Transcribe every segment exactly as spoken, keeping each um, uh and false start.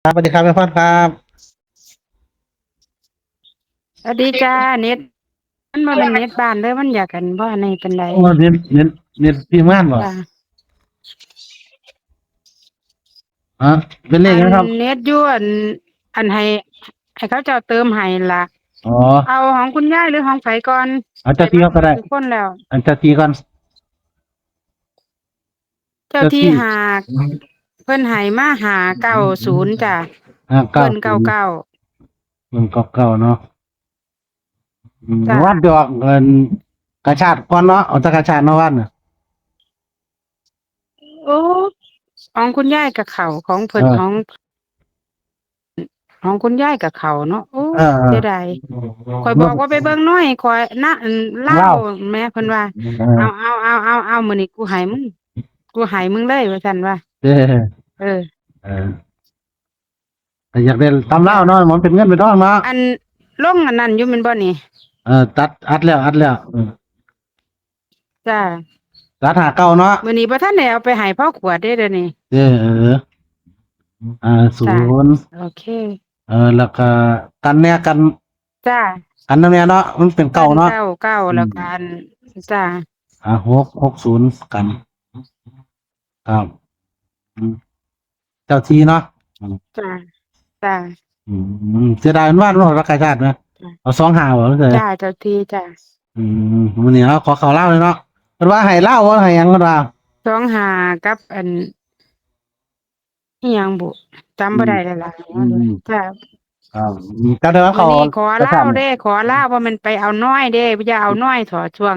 ครับ สวัสดีครับ แม่พรครับ สวัสดีจ้า เน็ต มันบ่แม่นเน็ตบ้านเด้อ มันอยากกันบ่ในปานใด โอ้เน็ตเน็ตเน็ตทีมงานบ่ จ้า ฮะเป็นเลขนะครับ อันเน็ตอยู่อัน อันให้ ให้เขาเจ้าเติมให้ล่ะ อ๋อ เอาของคุณยายหรือของไผก่อน เอาเจ้าที่เขาก็ได้ ทุกคนแล้ว อันเจ้าที่ก่อน เจ้าที่ เจ้าที่ หาก เพิ่นให้มาห้าเก้าศูนย์จ้ะ ห้าเก้า เพิ่นเก้าเก้า เพิ่นเก้าเก้าเนาะอืม จ้ะ วันเดียวเงินกาชาดก่อนเนาะ เอาแต่กาชาดเนาะวันน่ะ โอ้ ของคุณยายกับเขาของเพิ่น เออ ของ ของคุณยายกับเขาเนาะ โอ้ เออเออ เสียดาย ข่อยบอกว่าไปเบิ่งน้อยข่อยนะอันเล่า เล่า แม่เพิ่นว่า เออ เอาเอาเอาเอาเอามื้อนี้กูให้มึง กูให้มึงเลยว่าซั่นว่า เออ เออ เออแต่อยากได้ตำเล่าเนาะ มันเป็นเงินเป็นทองเนาะ อันลงอันนั้นอยู่แม่นบ่นี่ เออ ตัด อัดแล้ว อัดแล้วเออ จ้า ตัดห้าเก้าเนาะ มื้อนี้บ่ทันได้เอาไปให้พ่อขวดเด้เดี๋ยวนี้ เออ เออ อ่า ศูนย์ โอเค เออ แล้วก็กันแน่กัน จ้า กันนั่นแน่เนาะ มันเป็นเก้าเนาะ เก้าเก้า อืม แล้วกันจ้า อ่า หก หกศูนย์ กัน ครับอืมเจ้าที่เนาะ จ้า จ้า อืม เสียดายมันว่าเรากาชาดนะ จ้ะ เอาสองห้าบ่เสีย จ้า เจ้าที่จ้า อืมมื้อนี้เราขอเขาเล่าเลยเนาะเพิ่นว่าให้เล่าว่าให้หยังเพิ่นว่า สองห้า กับอัน อีหยังบุ จำบ่ได้แล้วล่ะ อืม จ้า ครับอืมก็เดี๋ยวเขา มื้อนี้ขอเล่า จะทำ เด้ ขอเล่าว่ามันไปเอาน้อยเด้ อย่าเอาน้อยถอดช่วง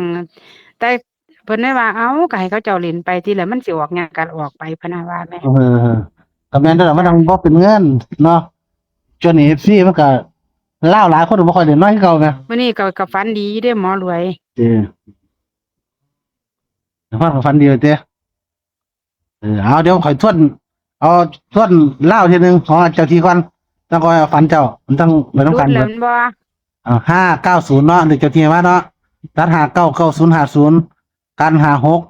แต่เพิ่นได้ว่า เอ้า ก็ให้เขาเจ้าเล่นไปทีละมันสิออกหยังก็ออกไปพะนะว่าแม่ เออก็แม่นเด้อมันต้องบ่เป็นเงินเนาะจน เอฟซี มันก็เล่าหลายคนบ่ค่อยเล่นน้อยคือเก่านะ มื้อนี้ก็ก็ฝันดีอยู่เด้หมอรวย เออฟังฝันดีเด้เออเอาเดี๋ยวข่อยทวน เอาทวนเล่าทีหนึงของเจ้าที่ก่อนแล้วก็ฝันเจ้ามันต้องไป ห นำ ลุ กั ด น แล้วแม่นบ่ อ่า ห้าเก้าศูนย์ เนาะเด็กเจ้าที่มาเนาะตัด ห้าเก้า เก้าศูนย์ ห้าศูนย์ กัน ห้าหก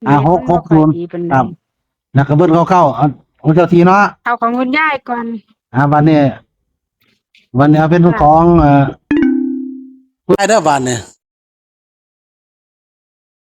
อ่า หกหกศูนย์ ดีปานใด ครับ แล้วก็เบิ้ล เก้าเก้า เอาของเจ้าที่เนาะ เอาของคุณยายก่อน อ่าวันนี้วันนี้เอาเป็นของเอ่อได้เด้อวันนี้